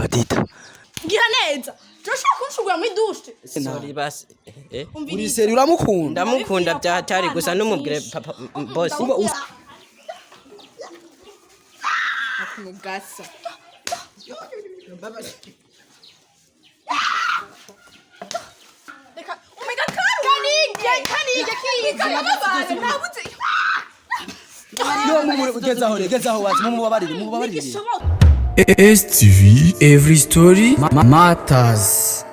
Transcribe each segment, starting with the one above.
Kubadita. Ngira neza. Joshua kunshugura muri douche. Sorry basi. Eh? Uri seri, uramukunda? Ndamukunda bya hatari, gusa numubwire papa boss. Mugasa. Reka umega kanige kanige kiga nababana ntabuze. Yo, mumure gezaho re, gezaho wazi, mumubabarire, mumubabarire. Ntigishoboka. STV Every Story Matters.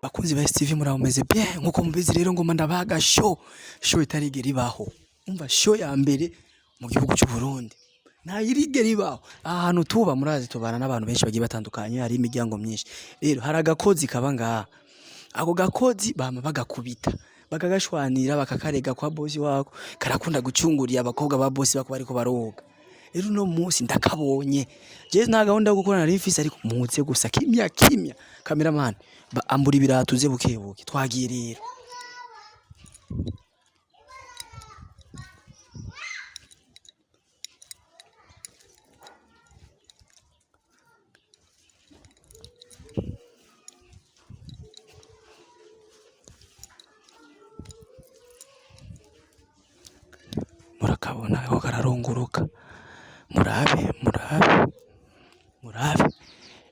Bakunzi ba STV, murameze bien? Nkuko mubizi rero, ngoma ndabaga show, show itarigera ibaho. Umva, show ya mbere mu gihugu cy'u Burundi ntayirigera ibaho. Ahantu tuba, murazi, tubana n'abantu benshi bagiye batandukanye, hari imiryango myinshi. Rero hari agakozi kaba ngaha, ako gakozi bama bagakubita, bakagashwanira, bakakarega kwa bosi wako. Karakunda gucungurira abakobwa ba bosi bako bariko baroga. Rero uno munsi ndakabonye. Je, nta gahunda yo gukora nari mfise, ariko muze gusa kimya kimya. Cameraman, ambura ibirato uze bukebuke. Twagiye rero. Murakabona aho kararunguruka. Murabe, murabe, murabe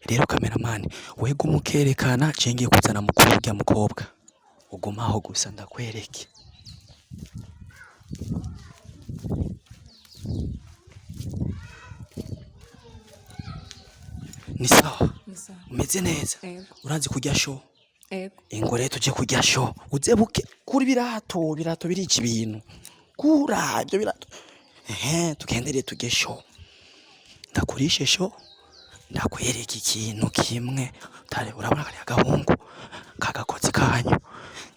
rero. Cameraman, wega umukerekana. Cengiye kuzana mukuru urya mukobwa, ugumaho gusa ndakwereke. Ni sawa? Umeze neza? Ego. Urazi kurya show? Ego. Ingo rero tuje kurya show. Uze buke kuri birato, birato birica ibintu. Kura ibyo birato. Ehe, tugendere tujye show, ndakurishe show, ndakwereka ikintu kimwe. Tare, urabona kariya gahungu kagakotsi kanyu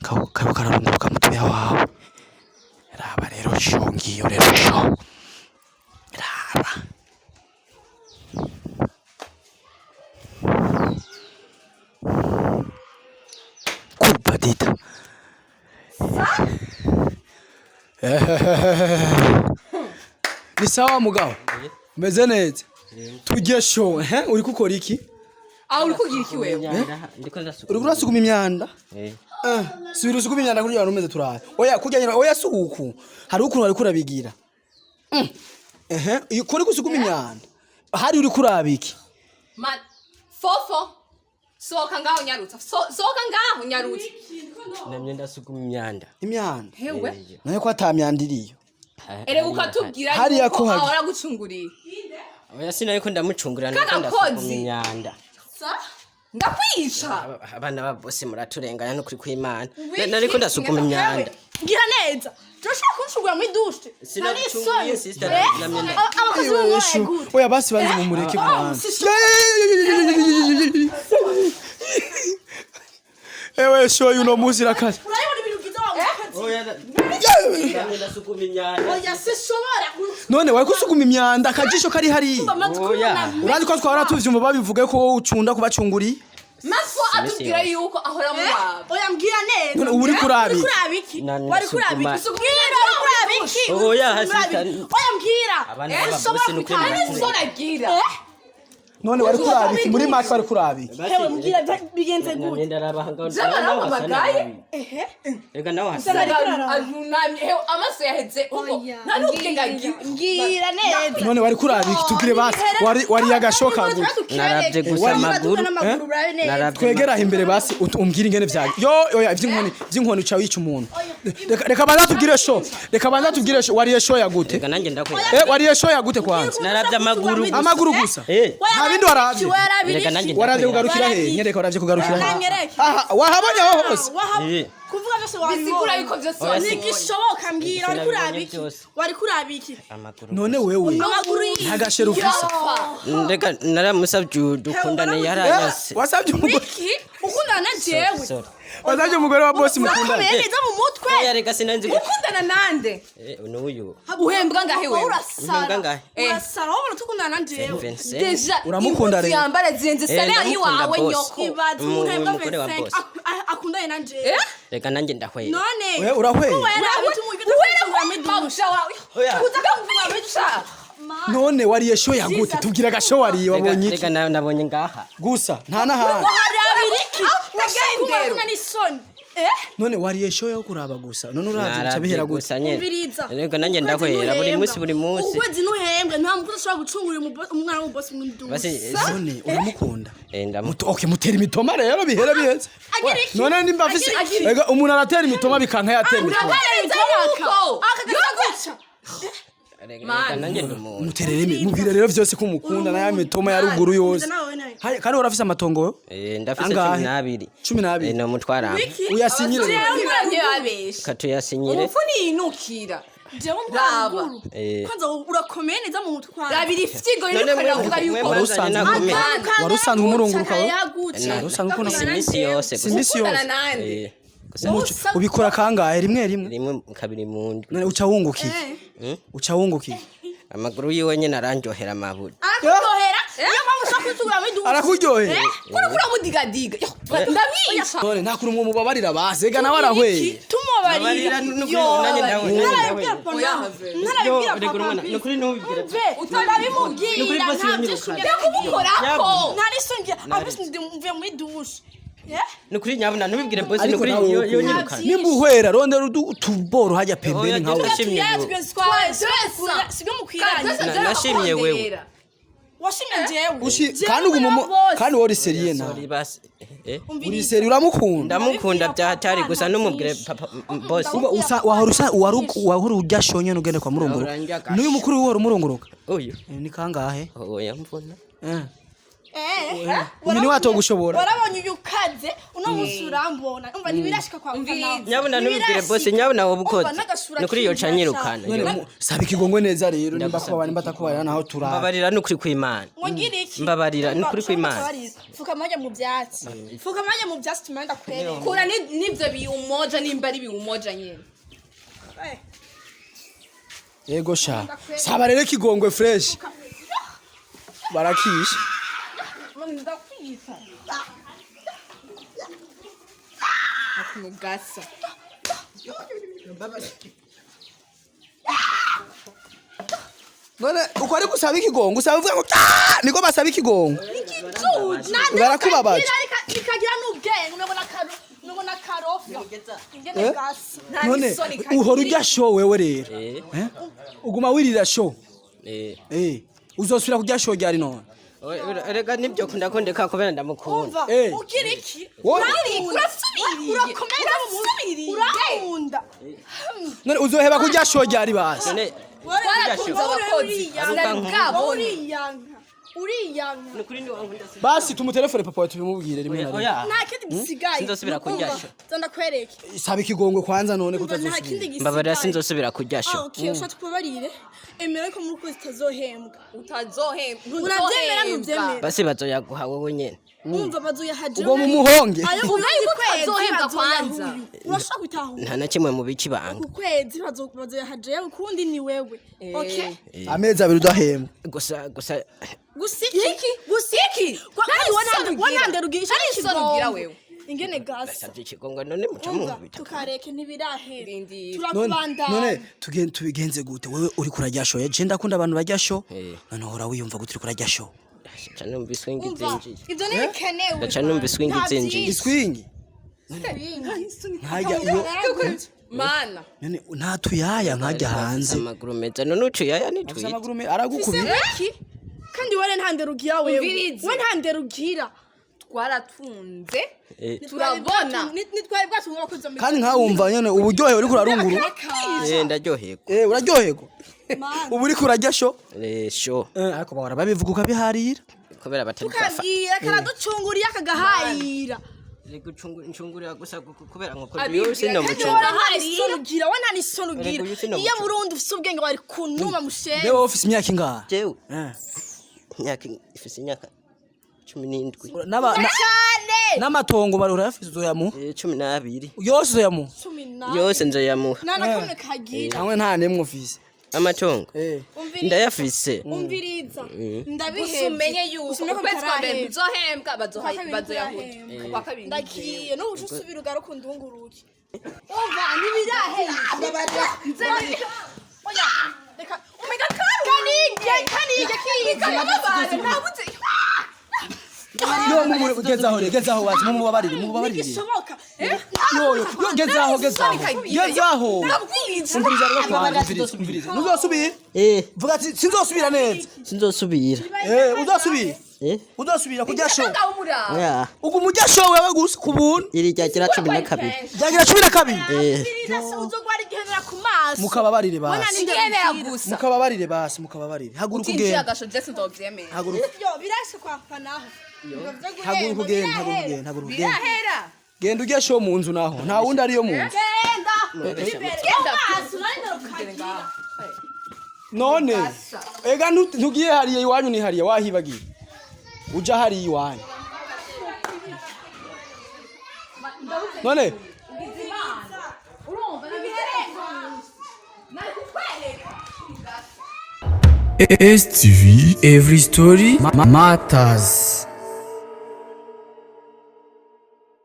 kabo kararunguruka mutoya wawe? Raba rero show, ngiyo rero show, raba. Kubadita. Ni sawa mugabo, umeze neza? Tujye show. Ehe, uri gukora iki? Ah, uri kugira iki wewe? Ndiko ndasukuma. Uri kurasukuma imyanda? Eh. Eh, subira usukuma imyanda kuri abantu umeze turaye. Oya, kurya nyina, oya, suku. Hari ukuntu bari kurabigira. Ehe, iyo kuri gusukuma imyanda. Hari uri kurabiki? Ma fofo. Sohoka ngaho nyarutsa. Sohoka ngaho nyarutsa. Namye ndasukuma imyanda. Imyanda. Hewe. Nayo ko atamyanda iriyo. Erega ukatubwira Hariya yuko ko hari- ahora gucunguriye. Oya, sinariko ndamucungura, ndiko Kagakozi. ndasukuma imyanda. Sa? Ndakwica. Abana ba bosi muraturenganya n'ukuri kw'Imana. Nariko ndasukuma imyanda. Ngira neza. Joshua kunshugura muri douche. Sinagucunguriye, sister, namye Abakozi b'umwaye gute? Oya basi, banze mumureke kwanza. Ewe, show yuno munsi irakaze. Urabibona ibintu byiza wa mukozi. Oya, namye ndasukuma imyanda. Oya, sishobora. None wari kusukuma imyanda akajisho kari hariya? Oya. Urazi ko twahora tuvyumva babivuga ko wowe ucunda kubacunguriye? Matwo atubwira yuko ahora muraba. Oya, mbwira neza. None ubu uri kuraba iki? Uri kuraba iki? Nani Wari kuraba iki? ndasukuma. Mbwira, uri kuraba iki? Oya, Uri kuraba iki? sister. Oya, mbwira. Abana Eh, b'aba ushobora bosi n'ukuri kwitanga. muraturenganya. Isoni agira. None wari kuraba iki? Muri make, wari kuraba iki? Hewe, mbwira bigenze gute? Namye ndaraba ngaho. Jaba Nawe hasa naramamagaye. nabi. Rega nawe hasa nabi. Arunamye hewe, amaso yaheze ubwo nta n'ubwenge agira. Mbwira neza. None wari kuraba iki? Tubwire basi. Wari agashoka gute? Naravye gusa amaguru. Naravye. Twegera aho imbere basi, umbwire ingene vyaga. Yo, oya, ivy'inkoni, ivy'inkoni uca wica umuntu. Reka banza tubwire show, reka banza tubwire show. Wariye show ya gute? Rega nanjye ndakwera. Eh, wariye show ya gute kwanza? Naravye amaguru gusa. Amaguru gusa? Eh. Nta bindi waravye? Rega nanjye Waravye ndakwera. kugarukira he? Nyereka, waravye kugarukira he? Nanyereke. Aha wahabonye aho hose? Eh. Kuvuga byose Bisigura wabibonye. yuko byose Oya, wabibonye. Ntigishoboka, mbwira, wari kuraba Sinabibonye iki? byose. Wari kuraba iki? Amaguru. None wewe Amaguru nta gashero ufise? Rega naramusabye dukundane, yaranyase. Wasabye umugore? Iki ukundana na jewe? Sorry. Wasabye umugore wa bosi mukundana? Urakomeye neza mu mutwe? Oya, rega sinanzi. Ukundana nande? Eh, n'uyu. Uhembwa ngahe Wowe wewe? urasara. Uhembwa ngahe? Urasara, wowe utukundana na jewe. Vincent. Deja Uramukunda impuzu rero? yambara zirenze Eh, salaire ndamukunda, yiwawe boss. nyoko. Ibaze umuntu ahembwa Umugore wa 25 boss. akundanye na jewe. Eh? Rega nanjye ndahwera. None We, urahwera? Uwera Uwera bituma mabusha wawe. Oya. Kuza kumvuga bica. None wariye show yagute? Tubwira agashow wariye, wabonye iki? Rega nabonye ngaha. Gusa nta n'ahandi. Harabira iki? Utagendera. Kumva n'isoni. Eh? None wariye show yo kuraba gusa, none uravye bica Naravye bihera gute? gusa nyene. Umviriza. Rega nanjye ndahwera buri munsi, buri munsi. Ukwezi ntuhembwa, nta mukozi ushobora gucungura umwana w'umubosi mw'induzi. Basi None uramukunda? Eh, Okay, mutera imitoma rero bihere biheze. Agira iki? None nimba afise Agira iki? Ega, umuntu aratera imitoma bikanka yatera imitoma. Uragaragaza yuko Aka gasa Rega Man. nanjye ndi umuntu. Muterere mubwire rero vyose ko umukunda na ya mitoma ya ruguru yose. Nawe nawe. Hari kandi urafise amatongo yo? Eh, ndafise Angahe? 12. 12. Eh, no mutwara. Uyasinyire rero. Ntibabesha. Katuyasinyire. Umupfu niyinukira. Jewe Raba. ngwanguru. Eh. Kwanza urakomeye neza mu mutwe kwanza. Rabira ifyigo None ririko riravuga yuko Wari usanzwe nakomeye. Wari usanzwe umurunguruka wowe? Na- usanzwe ukunda Si iminsi yose Si gusa. iminsi yose. ukundana nande. Eh, gusa Ubikora kangahe? Rimwe rimwe? Rimwe kabiri mu ndwi. None uca wunguka iki? Uca wunguka iki? Amaguru yiwe nyene arandyohera amabuye. Arakuryohera. Niyo mpamvu ushaka kwitugura muri duce. Arakuryohera. Kuri kuramudigadiga. Ndamwica. None nta kuntu mumubabarira basi? Ega nawe arahweye. Tumubabarira. Mbabarira, nukuri nanjye Ntarabibwira papa. Uyahave. Ntarabibwira Yo, reka papa. urumwana, nukuri ntubibwire. Umve, ndabimubwira Nukuri boss nta yonyirukana. byinshi Kumukorako. Ntarisonge abisi mvuye muri dushe. Eh? Nukuri nyabuna ntubibwire boss, Ariko nukuri nawe yonyirukana. nimba uhwera rondera utuboro hajya pembeni Oya, nkawe. ndashimye wewe. Sibyo mukwiranye. Nashimye wewe. Washimye jewe. Kandi uguma kandi wowe uri seriye nawe. Sorry basi. Eh? Uri seriye, uramukunda. Ndamukunda bya hatari gusa numubwire papa boss. Uba wahora usa wahora urya show nyene ugende kwa murunguruka. Wahora ndya gasho. N'uyu mukuru wiwe wahora umurunguruka? Uyu. Eh, ni kangahe? Oya mvuna. Eh. Eh. Uyu ni watogushobora. Warabonye uyu ukaze uno munsi urambona. Umva, ntibirashika kwa Umviriza. Nyabuna ntubibwire boss, nyabuna wowe ukoze. Nukuri yoca nyirukana. None saba ikigongwe neza rero nimba kuba nimba atakubarira naho turaba. Mbabarira nukuri kw'Imana. Ngo ngira iki? Mbabarira, ni ukuri kw'Imana. Fuka amajya mu byatsi. Fuka amajya mu byatsi tumende ndakwereka. Kura n'ivyo biumoja nimba ari biumoja nyene. Eh. Yego sha. Saba rero ikigongwe fresh. Barakisha. Ndakwita. Mugasa. None uko ari gusaba ikigongo, usaba uvuga ngo "Ah!" Niko basaba ikigongo. Barakubabaje. Nikagira n'ubwenge umengo nakaro umengo nakarofa. Ingene Eh? gasa. None n'isoni kagira. uhora urya show wewe rero? Eh. Eh? Uguma wirira show. Eh. Eh. Uzosubira kurya show ryari none? Rega nibyo kunda kondeka kubera ndamukunda. Umva, Eh. ugira iki? Wowe- Urasubiriye. Urakomeza mu mutwe. Urankunda. None uzoheba kurya show ryari basi? None Twaratunze abakozi. Sinari bwabone. Uriyanka. Uriyanka. nukuri ni wankunda si. Basi tumutelefone papa wawe tubimubwire rimwe na rimwe. Oya. Nta kindi gisigaye. Sinzosubira kurya Umva, sho. nza ndakwereke. Saba ikigongwe kwanza none Umva, nta kindi kutazosubira. gisigaye. Mbabarira sinzosubira kurya Ah, sho. okay, ushaka tukubabarire. Emera ko muri kwezi utazohembwa. Utazohembwa. Urabyemera ntubyemera? Basi bazoyaguha wowe nyene. Umva, bazoyaha jewe. Ubwo mumuhonge. Ayo muri yuko kwezi utazohembwa bazoyaha kwanza. uyu. Urashobora kubitahura. Nta na kimwe mu bikibanga. Ku kwezi bazoyaha jewe ukundi ni wewe. Okay? Amezi 2 udahembwa. Gusa gusa Gusa iki? Gusa iki? Nta isoni ugira. Wananderugisha Nta isoni ugira wewe. Ingene gasa. Savye ikigongo none muca Umva, munkubita. tukareke ntibirahera. Rindira. None Turakubandanya. none tubigenze gute? Wewe uri kurarya show. Je ndakunda abantu barya show. Eh. None uhora wiyumva gute uri kurarya show? Ca numva iswingi Umva, zinjiye. ibyo ntibikenewe. Gaca numva iswingi Nta zinjiye. byinshi. Iswingi. Ntajya iyo Mana. none nta tuyaya nkajya hanze. Amaguru meza none ucuyaya Afise nitwite. amaguru aragukubira. Iki? Kandi wari nta ndero ugira wewe. Umvirize. We nta ndero ugira. Twaratunze. Eh. Turabona. Nitwari bwatunga abakozi bameze. Kandi nkawumva nyene uburyohe uri kurarunguru. Eh, ndaryoherwa. Eh, uraryoherwa. Mana. Ubu uri kurarya show. Eh, sho Eh, ariko bahora babivuga ukabiharira. Kubera batari bafa. Tukabwira karaducunguriye akagahayira. Rega ucungurira gusa kubera nko Abibwira yo sino kandi mucungura. Wari nta n'isoni ugira, we nta n'isoni ugira. Erega uyu sino Iyo muco. Burundi ufise ubwenge wari kunuma mushenzi. Mbe wowe ufise imyaka ingahe? Jewe Eh. imyaka ifise imyaka 17. Cyane. N'amatongo bari urayafise, uzoyamuha? Eh, 12. Yose uzoyamuha? 10. Yose nzoyamuha. Nta na kamwe kagira. Hamwe nta nemwe ufise. Amatongo Eh. Umviriza. Ndayafise. Umviriza. Ndabihebye. Gusa umenye yuko Gusa umenye ko ukwezi kwa mbere bitarahera. ntuzohembwa, Kwa kabiri bazoyahuta. ntuzohembwa. Kwa kabiri Ndagiye n'ubu uca usubira ugaruka undunguruke. Umva, ntibirahera. Oya, reka umega kanini. Nabuze. Yo, mumure, gezaho re, gezaho wazi, mumubabarire, mumubabarire. Ntigishoboka. Yo yo yo, gezaho, gezaho, gezaho. Ndabwiza. Umviriza rero kwanza, umviriza, umviriza. Ntuzosubira. Eh, Vuga ati sinzosubira neza. sinzosubira. Eh, uzosubira. Eh, Uzosubira kurya show. Ngaho muraba. ya. Uguma urya show wewe gusa ku buntu. Iri ryagira 12. Ryagira 12. Eh, Kirira uzogwara igihenera ku maso. Mukababarire basi. Ngenera gusa. Mukababarire basi, mukababarire. Haguruka Utinjiye ugende. agasho Jesse ndovyemera. Haguruka. Yo, birashe kwa fanaho. Haguruka ugende, haguruka ugende, haguruka ugende. Birahera. Genda urye show mu nzu naho. Nta wundi ariyo mu nzu. Genda. Genda. Maso nari ndarukagira. None ega ntugiye hariya iwanyu, ni hariya wahibagiye. Uja hariya iwanyu. None Urumva nabikwereka. STV Every Story Matters.